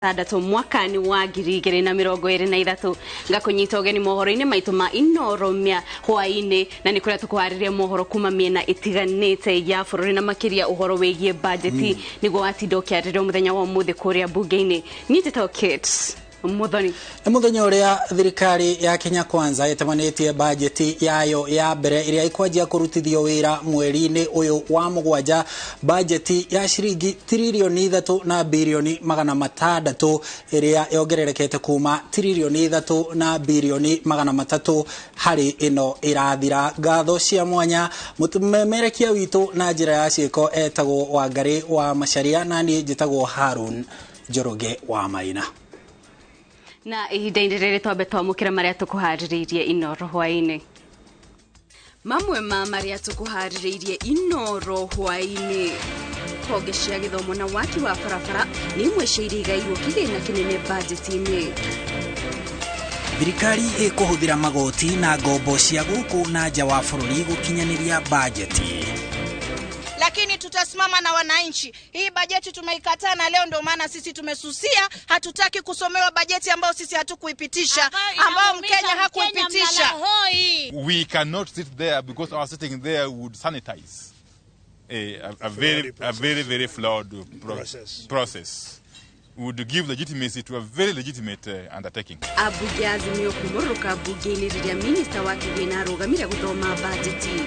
Tandatũ mwaka-inĩ wa 2023 ngakũnyita ũgeni mohoro-inĩ maitũ ma Inooro mĩa hwaĩ-inĩ, na nĩ kũrĩa tũkũharĩria mohoro kuma mĩena ĩtiganĩte ya bũrũri na makĩria ũhoro wĩgiĩ bajeti nĩguo watinda ũkĩarĩrio mũthenya wa ũmũthĩ kũrĩa mbunge-inĩ. Niĩ njĩtagwo Kate Muthoni. Nĩ mũthenya ũrĩa thirikari ya Kenya Kwanza ĩtabanĩtie bajeti yayo ya mbere ĩrĩa ĩkwanjia kũrutithio wĩra mweri-inĩ ũyũ wa mũgwanja, bajeti ya ciringi tiririoni 3 na birioni 600 ĩrĩa yongererekete kuma tiririoni 3 na birioni 300 harĩ ĩno ĩrathira. Ngatho cia mwanya mũmemerekia witũ na njĩra ya ciĩko etagwo Wangarĩ wa Macharia, na niĩ njĩtagwo Harun Njoroge wa Maina. Na ihinda-inĩ rĩrĩ twambe twamũkĩra marĩa tũkũharĩrĩirie Inooro hwaĩ-inĩ. Mamwe ma marĩa tũkũharĩrĩirie Inooro hwaĩ-inĩ: honge cia gĩthomo na waki wa barabara nĩ imwe cia iria igairwo kĩgĩna kĩnene bajeti-inĩ. Thirikari ĩkũhũthĩra magoti na ngombo cia gũkũ na nja wa bũrũri gũkinyanĩria bajeti. Lakini tutasimama na wananchi. Hii bajeti tumeikataa na leo ndio maana sisi tumesusia. Hatutaki kusomewa bajeti ambayo sisi hatukuipitisha, ambayo Mkenya hakuipitisha. We cannot sit there because our sitting there would sanitize a very, very flawed process. Would give legitimacy to a very legitimate undertaking. Abunge Azimio kumũrũka mbunge-inĩ rĩrĩa minista wa kĩgĩna arũgamire gũthoma bajeti.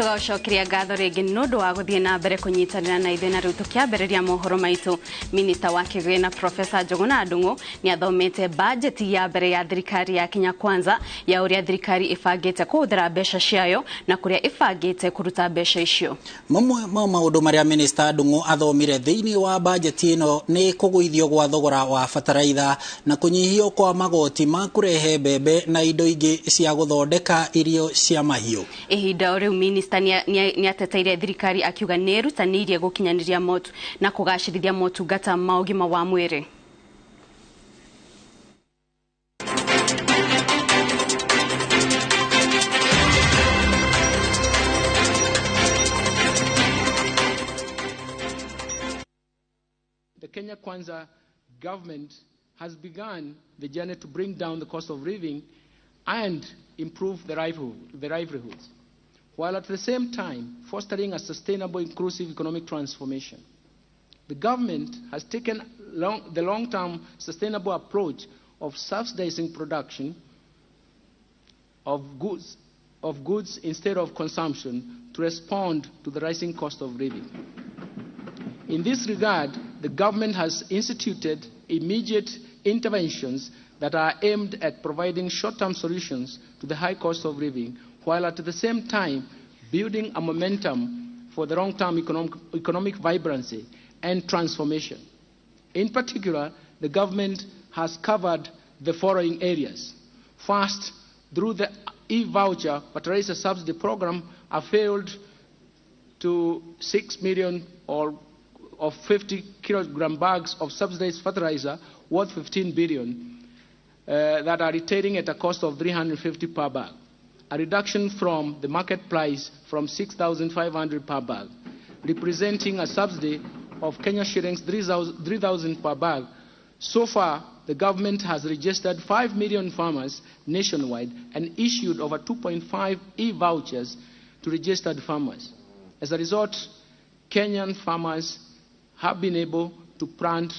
Tũgacokeria ngatho rĩngĩ nĩ ũndũ wa gũthiĩ na mbere kũnyitanĩra na ithuĩ, na rĩu tũkĩambĩrĩria mohoro maitũ. Minista wa kĩgĩna Profesa Njuguna Ndung'u nĩ athomete bajeti ya mbere ya thirikari ya Kenya Kwanza ya ũrĩa thirikari ĩbangĩte kũhũthĩra mbeca ciayo na kũrĩa ĩbangĩte kũruta mbeca icio. Mamwe ma maũndũ marĩa Minista Ndung'u athomire thĩinĩ wa bajeti ĩno nĩ kũgũithio gwa thogora wa bataraitha na kũnyihio kwa magoti ma kũrehe mbembe na indo ingĩ cia gũthondeka irio cia mahiũ. Ihinda o rĩu minista nĩ ateteire thirikari akiuga nĩ ĩrutanĩirie gũkinyanĩria motu na kũgacĩrithia motungata ma ũgima wa mwĩrĩ. The Kenya Kwanza government has begun the journey to bring down the cost of living and improve the livelihoods, while at the same time fostering a sustainable, inclusive economic transformation. The government has taken the long-term sustainable approach of subsidizing production of goods instead of consumption to respond to the rising cost of living. In this regard, the government has instituted immediate interventions that are aimed at providing short-term solutions to the high cost of living, while at the same time building a momentum for the long-term economic vibrancy and transformation. In particular, the government has covered the following areas. First, through the e-voucher fertilizer subsidy program, availed to 6 million or of 50 kilogram bags of subsidized fertilizer worth 15 billion that are retailing at a cost of 350 per bag, a reduction from the market price from 6,500 per bag, representing a subsidy of Kenya shillings 3,000 per bag. So far, the government has registered 5 million farmers nationwide and issued over 2.5 e-vouchers to registered farmers. As a result, Kenyan farmers have been able to plant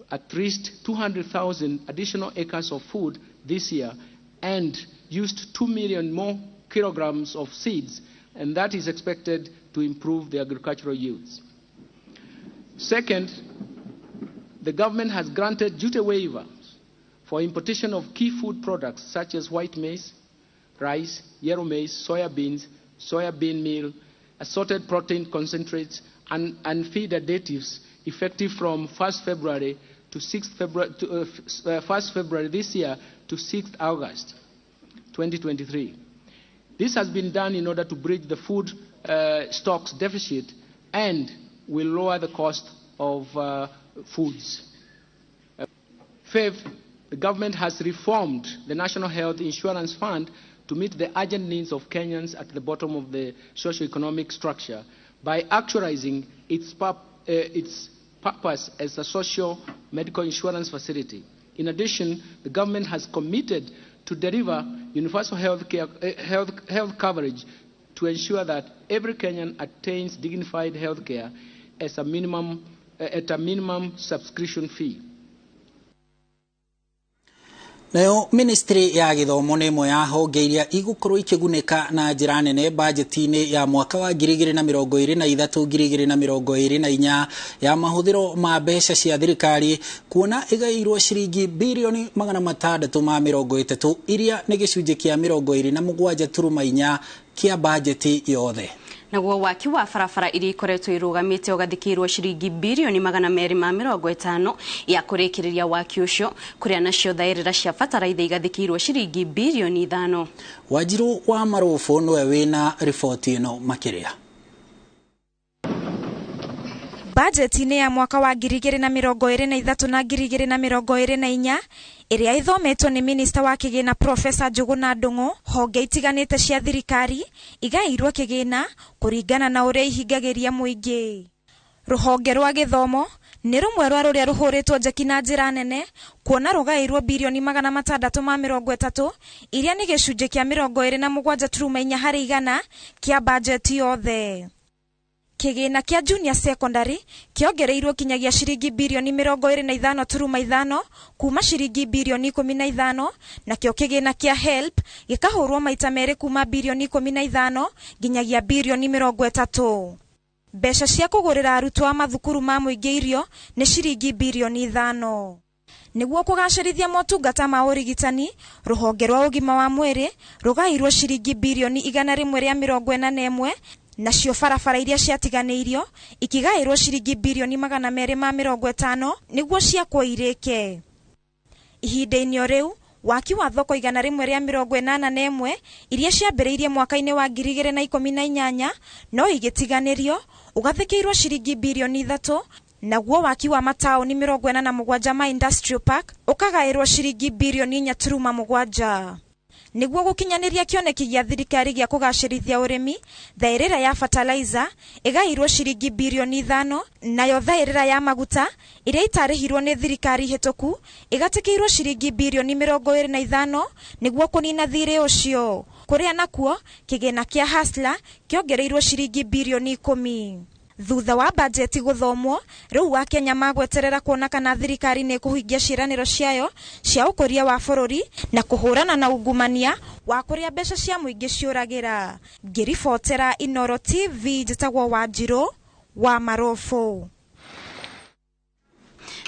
at least 200,000 additional acres of food this year and used 2 million more kilograms of seeds, and that is expected to improve the agricultural yields. Second, the government has granted duty waivers for importation of key food products such as white maize, rice, yellow maize, soya beans, soya bean meal, assorted protein concentrates, and feed additives, effective from 1st February to 6th February, 1st February this year to 6th August. 2023. This has been done in order to bridge the food stocks deficit and will lower the cost of foods. Fifth, the government has reformed the National Health Insurance Fund to meet the urgent needs of Kenyans at the bottom of the socio-economic structure by actualizing its purpose as a social medical insurance facility. In addition, the government has committed to deliver universal health coverage to ensure that every Kenyan attains dignified health care at a minimum subscription fee. Nayo ministry ya githomo nĩ ĩmwe ya honge iria igũkorwo ikĩgunĩka na njĩra nene bajeti-inĩ ya mwaka wa 2023 2024 ya mahũthĩro ma mbeca cia thirikari, kuona ĩgaĩirwo ciringi birioni 630 iria nĩ gĩcunjĩ kĩa 27.4 kĩa bajeti yothe. Naguo waki wa barabara iria ikoretwo irugamite ugathikirwo ciringi birioni 250 ya kurikiriria waki ucio, kuria nacio thairira cia bataraitha igathikirwo ciringi birioni 5. Wanjiru wa Marufu niwe wina riboti ino makiria. Bajeti-inĩ ya mwaka wa 2023 na 2024 ĩrĩa ĩthometwo nĩ minista wa kĩgĩna Profesa Njuguna Ndung'u, honge itiganĩte cia thirikari igaĩirwo kĩgĩna kũringana na ũrĩa ihingagĩria mũingĩ. Rũhonge rwa gĩthomo nĩ rũmwe rwa rũrĩa rũhũrĩtwo njeki na njĩra nene, kuona rũgaĩirwo birioni 630 iria nĩ gĩcunjĩ kĩa 27.4 harĩ igana kĩa bajeti yothe. Kĩgĩna kĩa junior secondary kĩongereirwo kinyagia ciringi birioni 25.5 kuma ciringi birioni 15, nakĩo kĩgĩna kĩa HELB gĩkahũrwo maita merĩ kuma birioni 15 nginyagia birioni 30. Mbeca cia kũgũrĩra arutwo a mathukuru ma mũingĩ irio nĩ ciringi birioni 5. Nĩguo kũgacĩrithia motungata ma ũrigitani, rũhonge rwa ũgima wa mwĩrĩ rũgaĩirwo ciringi birioni 141, nacio barabara iria ciatiganĩirio ikigaĩrwo ciringi birioni 250 nĩguo ciakwo irĩke. Ihinda-inĩ o rĩu, waki wa thoko 181 iria ciambĩrĩirie mwaka-inĩ wa 2018 no igĩtiganĩrio ũgathĩkĩirwo ciringi birioni 3, naguo waki wa mataũni 47 ma industrial park ũkagaĩrwo ciringi birioni 4.7. Nĩguo gũkinyanĩria kĩoneki gĩa thirikari gĩa kũgacĩrithia ũrĩmi, thaĩrĩra ya fertilizer ĩgaĩirwo ciringi birioni 5, nayo thaĩrĩra ya maguta ĩrĩa ĩtarĩhirwo nĩ thirikari hĩtũku ĩgatĩkĩirwo ciringi birioni 25 nĩguo kũnina thirĩ ũcio. Kũrĩa nakuo kĩgĩna kĩa Hustler kĩongereirwo ciringi birioni 10. Thutha wa bajeti gũthomwo, rĩu Wakenya magweterera kuona kana thirikari nĩ ĩkũhingia ciĩranĩro ciayo cia ũkũria wa bũrũri na kũhũrana na ungumania wa kũrĩa mbeca cia mũingĩ ciũragĩra. Ngĩribotera Inoro TV, njĩtagwo Wanjiru wa Marufu.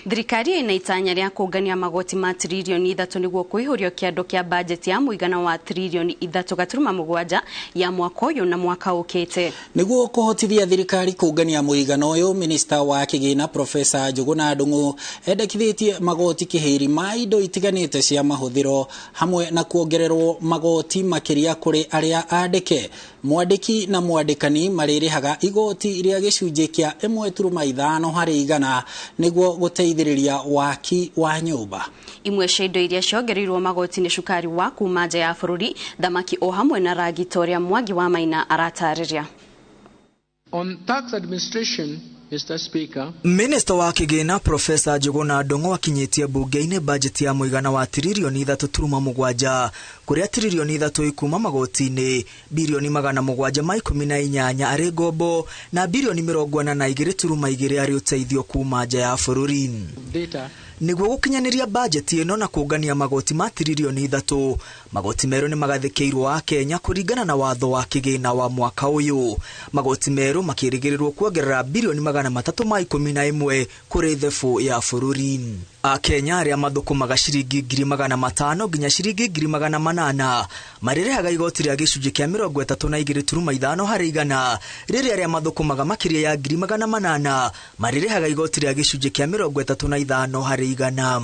Thirikari ina itanya rĩa kũngania magoti ma tririoni 3 nĩguo kũihũrio kĩandũ kĩa bajeti ya mũigana wa tririoni 3.7 ya mwaka ũyũ na mwaka ũkĩte. Nĩguo kũhotithia thirikari kũngania mũigana ũyũ, minista wa kĩgĩna Profesa Njuguna Ndung'u endekithĩtie magoti kĩhĩri ma indo itiganĩte cia mahũthĩro hamwe na kuongererwo magoti makĩria kũrĩ arĩa andĩke. Mwandĩki na mwandĩkani marĩrĩhaga igoti rĩa gĩcunjĩ kĩa 1.5 harĩ igana nĩguo gũteithĩrĩria waki wa nyũmba. Imwe cia indo iria ciongereirwo magoti nĩ cukari wa kuma nja ya bũrũri, thamaki o hamwe na rangi ta ũrĩa Mwangi wa Maina aratarĩria. On tax administration, Mr. Speaker, Minister wa kĩgĩna Profesa Njuguna Ndung'u akinyĩtie bunge-inĩ bajeti ya mũigana wa tririoni 3.7 kũrĩa tririoni 3 ikuma magoti-inĩ, birioni 718 arĩ ngombo na birioni 42.2 arĩ ũteithio kuma nja ya bũrũri. Nĩguo gũkinyanĩria bajeti ĩno na kũngania magoti ma tririoni 3, magoti merũ nĩ magathĩkĩirwo Akenya kũringana na watho wa kĩgĩna wa mwaka ũyũ. Magoti merũ makĩrĩgĩrĩrwo kuongerera birioni 311 kũrĩ thebũ ya bũrũri. Akenya arĩa mathũkũmaga ciringi 500,000 nginya ciringi 800,000 marĩrĩhaga igoti rĩa gĩcunjĩ kĩa 32.5 harĩ igana, rĩrĩa arĩa mathũkũmaga makĩria ya 800,000 marĩrĩhaga igoti rĩa gĩcunjĩ kĩa 35 harĩ igana.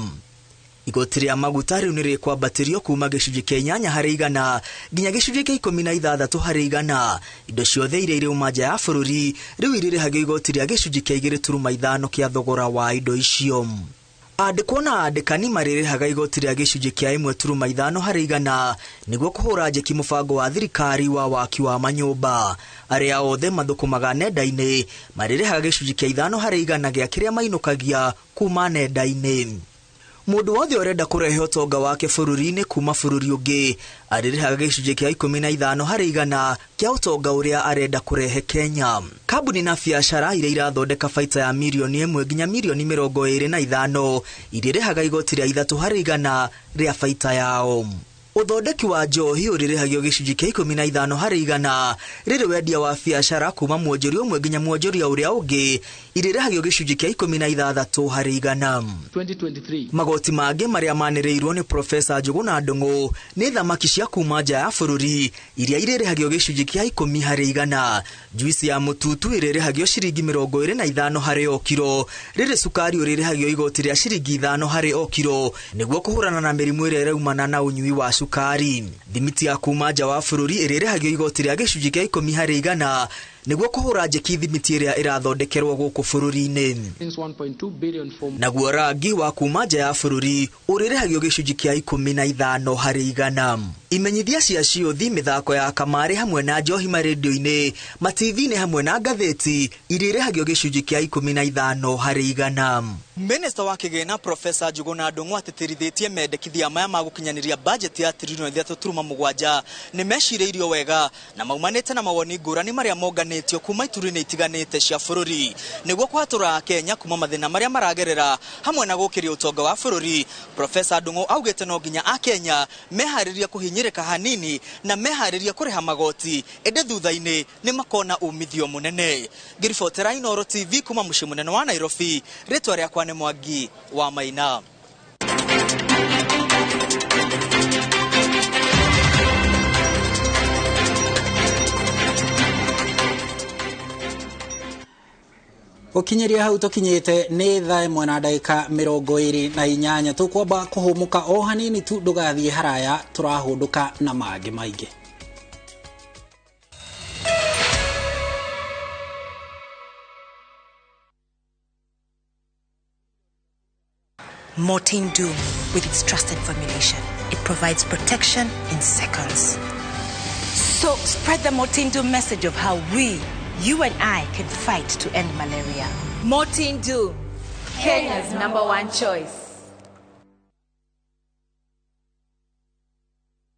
Igoti rĩa maguta rĩu nĩ rĩkwambatĩrio kuma gĩcunjĩ kĩa 8 harĩ igana nginya gĩcunjĩ kĩa 16 harĩ igana. Indo ciothe iria irauma nja ya bũrũri rĩu irĩrĩhagio igoti rĩa gĩcunjĩ kĩa 2.5 kĩa thogora wa indo icio. Andĩkwo na andĩkani marĩrĩhaga igoti rĩa gĩcunjĩ kĩa 1.5 harĩ igana nĩguo kũhũra njeki mũbango wa thirikari wa waki wa manyũmba. Arĩa othe mathũkũmaga nenda-inĩ marĩrĩhaga gĩcunjĩ kĩa 5 harĩ igana gĩa kĩrĩa mainũkagia kuma nenda-inĩ. Mũndũ wothe ũrenda kũrehe ũtonga wake bũrũri-inĩ kuma bũrũri ũngĩ arĩrĩhaga gĩcunjĩ kĩa 15 harĩ igana kĩa ũtonga ũrĩa arenda kũrehe Kenya. Kambuni na biacara iria irathondeka baita ya mirioni 1 nginya mirioni 25 irĩrĩhaga igoti rĩa 3 harĩ igana rĩa baita yao. Ũthondeki wa njohi ũrĩrĩhagio gĩcunjĩ kĩa 15 harĩ igana rĩrĩ wendia wa biacara kuma mwonjoria ũmwe nginya mwonjoria ũrĩa ũngĩ irĩrĩhagio gĩcunjĩ kĩa 16 harĩ igana. 2023. Magoti mangĩ marĩa manĩrĩirwo nĩ Profesa Njuguna Ndung'u nĩ thamaki cia kuma nja ya bũrũri iria irĩrĩhagio gĩcunjĩ kĩa 10 harĩ igana. Juici ya mũtutu ĩrĩrĩhagio ciringi 25 harĩ o kiro, rĩrĩ cukari ũrĩrĩhagio igoti rĩa ciringi 5 harĩ o kiro nĩguo kũhũrana na mĩrimũ ĩrĩa ĩraumana na ũnyui wa cukari. Thimiti ya kuma nja wa bũrũri ĩrĩrĩhagio igoti rĩa gĩcunjĩ kĩa 10 harĩ igana nĩguo kũhũra njeki thimiti ĩrĩa ĩrathondekerwo gũkũ bũrũri-inĩ. Naguo rangi wa kuma nja ya bũrũri ũrĩrĩhagio gĩcunjĩ kĩa 15 harĩ igana. Imenyithia cia ciũthi, mĩthako ya kamarĩ hamwe na njohi marendio-inĩ, mativi-inĩ hamwe na ngathĩti irĩrĩhagio gĩcunjĩ kĩa 15 harĩ igana. Minista wa kĩgĩna Profesa Njuguna Ndung'u atĩtĩrithĩtie mendekithia maya ma gũkinyanĩria bajeti ya tiririoni 3.7 nĩ mecirĩirio wega na maumanĩte na mawoni ngũrani marĩa monganĩtio kuma ituri-inĩ itiganĩte cia bũrũri nĩguo kũhatũra Kenya kuma mathĩna marĩa maragerera hamwe na gũkĩria ũtonga wa bũrũri. Profesa Ndung'u augĩte no nginya Akenya meharĩrie kũhinyĩrĩka hanini na meharĩrie kũrĩha magoti ĩndĩ thutha-inĩ nĩ makona umithio mũnene. Ngĩribotera Inooro TV kuma mũciĩ mũnene wa Nairobi, rĩtwa rĩakwa nĩ Mwangi wa Maina. Gũkinyĩria hau tũkinyĩte nĩ thaa 1 na ndagĩka 28. Tũkwamba kũhũmũka o hanini tu, ndũgathiĩ haraya, tũrahũndũka na mangĩ maingĩ. Mortein Doom, with its trusted formulation, it provides protection in seconds. So spread the Mortein Doom message of how we, you and I, can fight to end malaria. Mortein Doom, Kenya's #1 choice.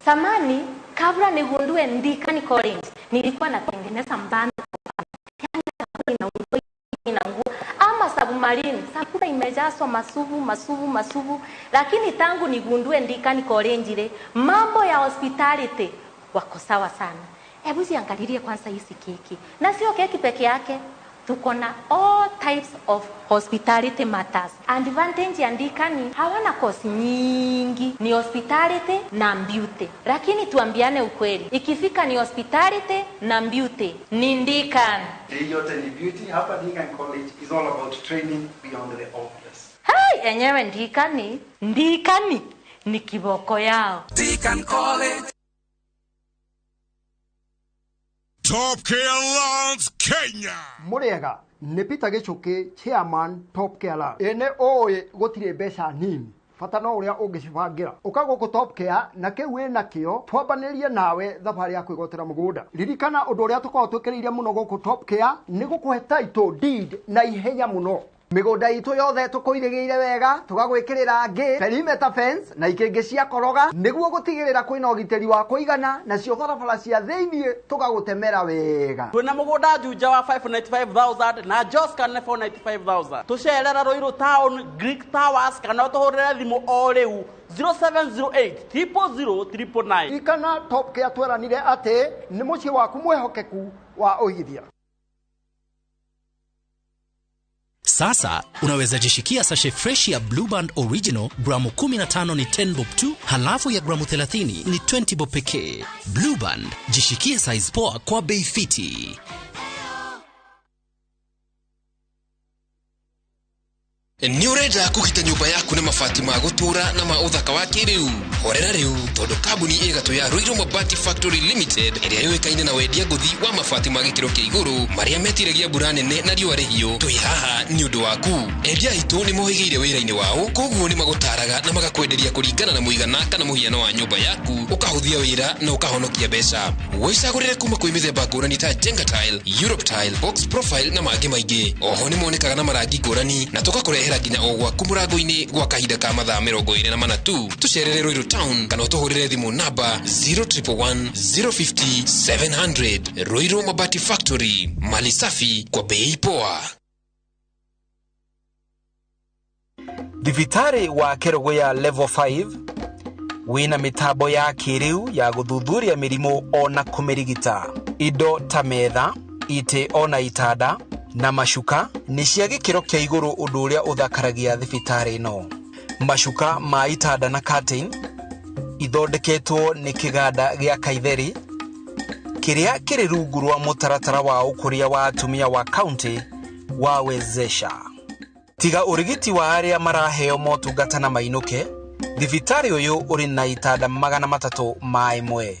Samani, kabla nigundue Ndikani College, nilikuwa natengeneza mbano. Yani ama submarine, sakuta imejazwa masubu, masubu, masubu. Lakini tangu nigundue Ndikani College ile, mambo ya hospitality wako sawa sana. Hebu ziangalilie kwanza hizi keki. Na sio keki peke yake, tuko na all types of hospitality matters. Advantage ya Ndikani, hawana course nyingi, ni hospitality na beauty. Lakini tuambiane ukweli, ikifika ni hospitality na beauty, ni Ndikani. Hii yote ni beauty. Hapa Ndikani College is all about training beyond the obvious. Hey, enyewe Ndikani, Ndikani ni kiboko yao. Ndikani College. Top Care Loans Kenya. Muriega nĩ Peter Gichuki, chairman Top Care Loans. Ene oĩ gũtirĩ mbeca nini, bata no ũrĩa ũngĩcibangira. Ũka gũkũ Top Care na kĩu wĩna kĩo twambanĩrie nawe thabarĩ ya kwĩgwatĩra mũgũnda. Ririkana ũndũ ũrĩa tũkoragwo twĩkĩrĩire mũno gũkũ Top Care nĩ gũkũhe title deed na ihenya mũno. Mĩgũnda itũ yothe tũkũirĩgĩire wega, tũgagwĩkĩrĩra ngĩ, perimeter fence na ikĩngĩ cia koroga nĩguo gũtigĩrĩra kwĩna ũgitĩri wa kũigana, nacio barabara cia thĩiniĩ tũgagũtemera wega. Twĩna mũgũnda Juja wa 595,000 na Joska nĩ 495,000. Tũcerera Ruiru Town, Greek Towers kana ũtũhũrĩre thimũ o rĩu 0708 000 999. Ririkana Top Care tweranire atĩ nĩ mũciĩ waku mwĩhokeku wa ũigithia. Sasa unaweza jishikia sachet fresh ya Blue Band Original gramu 15 ni 10 bob tu, halafu ya gramu 30 ni 20 bob pekee. Blue Band, jishikie size poa kwa bei fiti. Nĩ ũrenda kũgita nyũmba yaku na mabati ma gũtũũra na ma ũthaka wa kĩrĩu? Horera rĩu, tondũ kambuni ĩgatũ ya Ruiru Mabati Factory Limited ĩrĩa yũĩkaine na wendia ngũthi wa mabati ma gĩkĩro kĩa igũrũ marĩa metiragia mbura nene na riũa rĩhiũ, twĩ haha nĩ ũndũ waku. Endia aitũ nĩ mohĩgĩire wĩra-inĩ wao, koguo nĩ magũtaraga na magakwenderia kũringana na mũigana kana mũhiano wa nyũmba yaku, ũkahũthia wĩra na ũkahonokia mbeca. Wĩcagũrĩre kuma kwĩ mĩthemba ngũrani ta Jenga Tile, Europe Tile, Box Profile na mangĩ maingĩ. Oho nĩ monekaga na marangi ngũrani na tũgakũrehera nginya o gwaku mũrango-inĩ gwa kahinda ka mathaa 24 tu. Tũcerere Ruiru Town kana ũtũhũrĩre thimũ namba 0111 050 700. Ruiru Mabati Factory, mali safi kwa bei poa. Thibitarĩ wa Kerugoya Level 5 wĩna mĩtambo ya kĩrĩu ya gũthuthuria mĩrimũ ona kũmĩrigita. Indo ta metha, itĩ ona itanda na macuka nĩ cia gĩkĩro kĩa igũrũ, ũndũ ũrĩa ũthakaragia thibitarĩ ĩno. Macuka ma itanda na curtain ithondeketwo nĩ kĩganda gĩa Kaitheri kĩrĩa kĩrĩ rungu rwa mũtaratara wa ũkũria wa atumia wa kaunti wa Wezesha. Tiga ũrigiti wa arĩa maraheo motungata na mainũke, thibitarĩ ũyũ ũrĩ na itanda 301,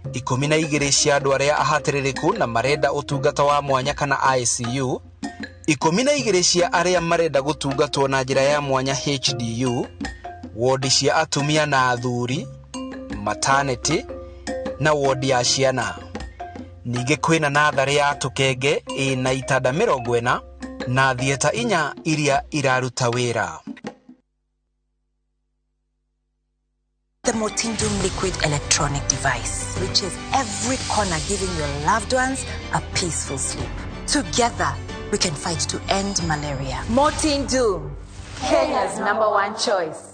12 cia andũ arĩa ahatĩrĩrĩku na marenda ũtungata wa mwanya kana ICU, 12 cia arĩa marenda gũtungatwo na njĩra ya mwanya HDU, wodi cia atumia na athuri, maternity na wodi ya ciana. Ningĩ kwĩna natharĩ ya tũkenge ĩna itanda 40 na thieta 4 iria iraruta wĩra. The Mortindum liquid electronic device reaches every corner, giving your loved ones a peaceful sleep. Together, we can fight to end malaria. Mortindum, Kenya's #1 choice.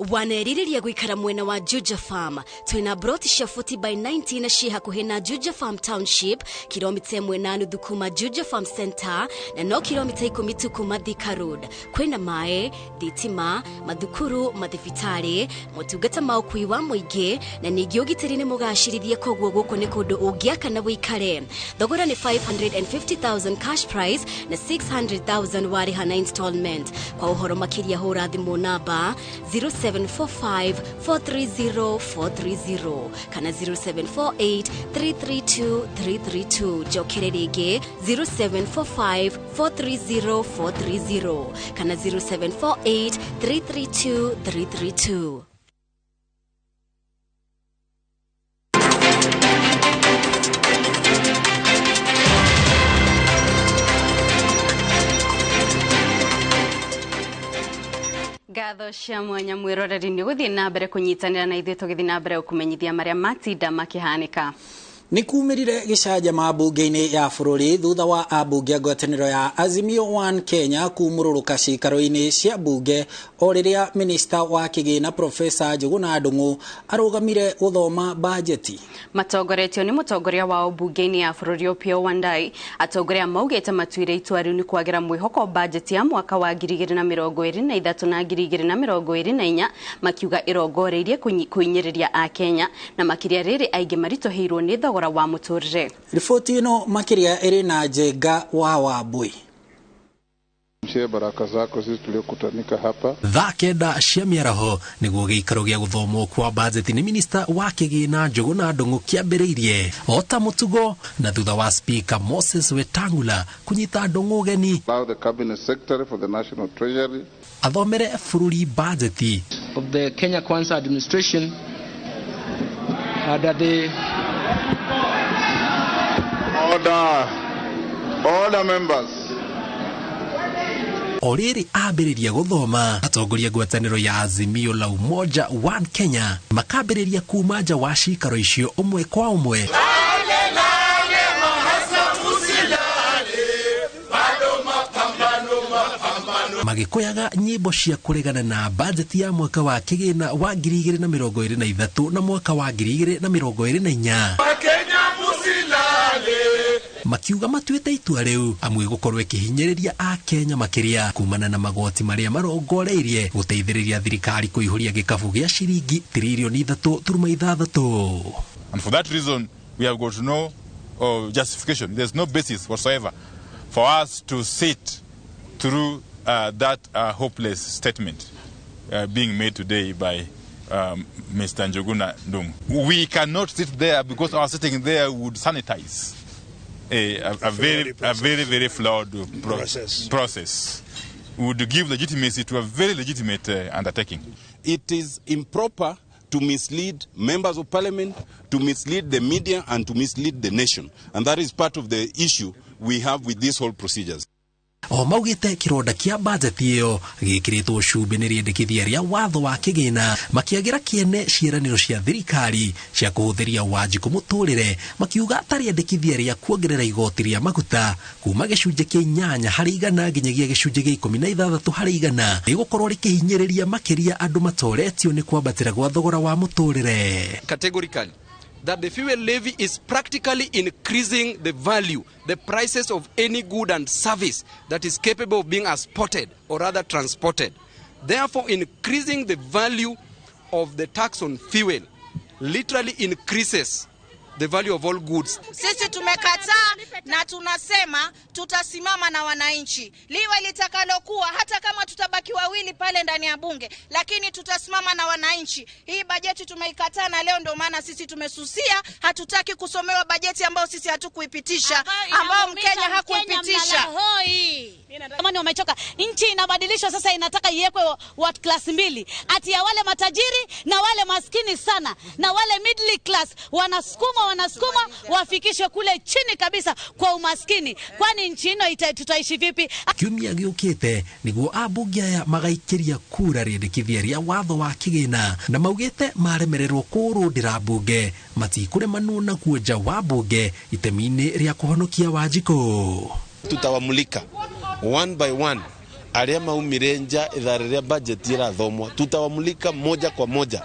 Waneririria guikara mwena wa Juja Farm. Twina broti cia 40 by 90 na ci hakuhi na Juja Farm Township, kilomita 1.5 kuma Juja Farm Center na no kilomita 10 tu kuma Thika Road. Kwina mae, thitima, mathukuru, mathibitari, motungata ma ũkui wa mũingĩ na ningĩ ũgitĩri nĩ mũgacĩrithie, koguo gũkũ nĩ kũndũ ũngĩaka na wĩikare. Thogora nĩ 550,000 cash price na 600,000 warĩha na installment. Kwa ũhoro makĩria hũra thimũ namba 0745 430 430 kana 0748 332 332. Njokere rĩngĩ 0745 430 430 kana 0748 332 332. Ngatho cia mwanya mwiroreri nĩ gũthiĩ na mbere kũnyitanĩra na ithuĩ tũgĩthiĩ na mbere gũkũmenyithia marĩa matinda makĩhanĩka. Nĩ kumĩrire gĩcanjama mbunge-inĩ ya bũrũri thutha wa ambunge a ngwatanĩro ya Azimio One Kenya kumũrũrũka ciikaro-inĩ cia mbunge o rĩrĩa minista wa kĩgĩna Profesa Njuguna Ndung'u arũgamire gũthoma bajeti. Matongoretio nĩ mũtongoria wao mbunge-inĩ ya bũrũri Opiyo Wandayi. Atongoria maugĩte matuire itua rĩu nĩ kwagĩra mwĩhoko bajeti ya mwaka wa 2023 na 2024, makiuga ĩrongoreirie kũhinyĩrĩria Akenya na makĩria rĩrĩ aingĩ maritũhĩirwo nĩ thogora wa mũtũrĩre. Riboti ĩno makĩria ĩrĩ na Njenga wa Wambui. Baraka zako sisi tuliokutanika hapa. Thaa 9 cia mĩaraho nĩguo gĩikaro gĩa gũthomwo kwa bajeti nĩ minista wa kĩgĩna Njuguna Ndung'u kĩambĩrĩirie o ta mũtugo, na thutha wa Speaker Moses Wetangula kũnyita Ndung'u ũgeni Allow the cabinet secretary for the National Treasury athomere bũrũri bajeti of the Kenya Kwanza administration under the Order. Order, members. O rĩrĩ ambĩrĩria gũthoma, atongoria ngwatanĩro ya Azimio la Umoja One Kenya makambĩrĩria kuma nja wa cikaro icio ũmwe kwa ũmwe. Magĩkũyaga nyĩmbo cia kũregana na bajeti ya mwaka wa kĩgĩna wa 2023 na mwaka wa 2024. Makiuga matuĩte itua rĩu amwe gũkorwo ĩkĩhinyĩrĩria Akenya makĩria kumana na magoti marĩa marongoreirie gũteithĩrĩria thirikari kũihũria gĩkabu gĩa ciringi tiririoni 3.6. And for that reason we have got no justification. There's no basis whatsoever For us to sit through that hopeless statement being made today by Mr. Njuguna Ndung'u. We cannot sit there because our sitting there would sanitize a very, very flawed process. Would give legitimacy to a very legitimate undertaking. It is improper to mislead members of parliament, to mislead the media, and to mislead the nation. And that is part of the issue we have with these whole procedures. O maugite kironda kia bajeti iyo gikiritwo cumbĩ nĩ rĩendekithia rĩa watho wa kĩgĩna makiagira kĩene ciĩranĩro cia thirikari cia kũhũthĩria Wanjikũ mũtũrĩre, makiuga ta rĩendekithia rĩa kuongerera igoti rĩa maguta kuma gĩcunjĩ kĩa 8 harĩ igana nginyagia gĩcunjĩ gĩa 16 harĩ igana rĩgũkorwo rĩkĩhinyĩrĩria makĩria andũ matoretio nĩ kwambatĩra gwa thogora wa mũtũrĩre. Categorically that the fuel levy is practically increasing the value, the prices of any good and service that is capable of being exported or rather transported. Therefore, increasing the value of the tax on fuel literally increases the value of all goods. Sisi tumekataa na tunasema tutasimama na wananchi. Liwe litakalokuwa, hata kama tutabaki wawili pale ndani ya bunge, lakini tutasimama na wananchi. Hii bajeti tumeikataa na leo ndio maana sisi tumesusia. Hatutaki kusomewa bajeti ambayo sisi hatukuipitisha, ambayo Mkenya hakuipitisha. Jamani, wamechoka. Nchi inabadilishwa sasa, inataka iwekwe what class 2, ati ya wale matajiri na wale maskini sana na wale middle class wanasukuma wafikishwe kule chini kabisa kwa umaskini. Kwani nchi ino tutaishi vipi? Kiumia gĩũkĩte nĩguo ambunge aya magaikĩria kura rĩendekithia rĩa watho wa kĩgĩna na maugĩte maremererwo kũrũndĩra mbunge matikũremanwo na kuonja wa mbunge itemi-inĩ rĩa kũhonokia Wanjikũ. Tutawamulika one by one arĩa maumire nja ithaa rĩrĩa budget ĩrathomwo, tutawamulika moja kwa moja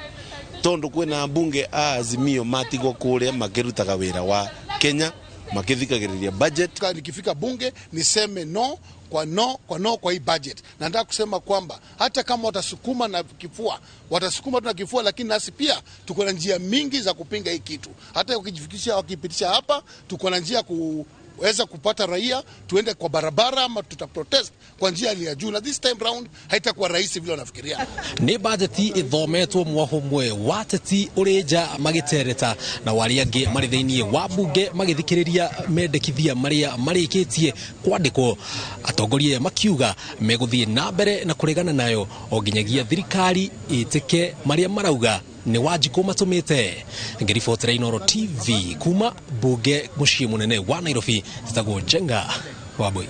tondu kwina mbunge a Azimio matigwo kuria makirutaga wira wa Kenya makithikagiriria budget. Nikifika bunge niseme no kwa no kwa no kwa hii budget. Na nataka kusema kwamba hata kama watasukuma na kifua, watasukuma tu na kifua, lakini nasi pia tuko na njia mingi za kupinga hii kitu. Hata ukijifikisha wakipitisha hapa, tuko na njia kuweza kupata raia, tuende kwa barabara ama tutaprotest kwa njia ya juu, na this time round haitakuwa rahisi vile wanafikiria. Ni bajeti ithometwo mwaho mwe wateti uri nja magitereta na waria angi mari thiini wa bunge magithikiriria mendekithia maria marikitie kwandikwo. Atongoria makiuga meguthie na mbere na kuregana nayo o nginyagia thirikari itike maria marauga ni Wanjikũ matumite. Ngiribotera Inooro TV kuma bunge muciĩ munene wa Nairobi, njĩtagwo Njenga Wambui.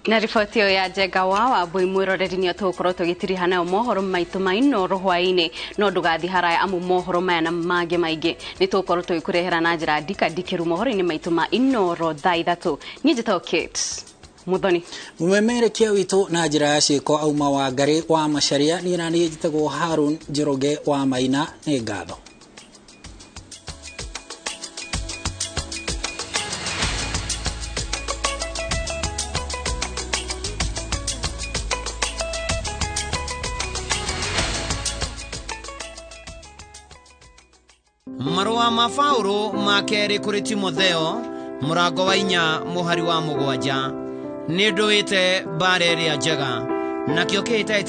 Na riboti ĩyo ya Njenga wa Wambui mwĩroreri nĩyo tũgũkorwo tũgĩtiriha nayo mohoro maitũ ma Inooro hwaĩ-inĩ, no ndũgathiĩ haraya amu mohoro maya na mangĩ maingĩ nĩ tũgũkorwo tũgĩkũrehera na njĩra ndikandikĩru mohoro-inĩ maitũ ma Inooro thaa 3. Niĩ njĩtagwo Kate Muthoni. Mumemerekia witũ na njĩra ya ciĩko auma wa Ngarĩ wa Macharia, niĩ na niĩ njĩtagwo Harun Njoroge wa Maina, nĩ ngatho. Marũa ma Paũlũ ma kerĩ kũrĩ Timotheo mũrango wa 4 mũhari wa 7. Nĩ ndũĩte mbara ĩrĩa njega, nakĩo kĩhĩtahĩtano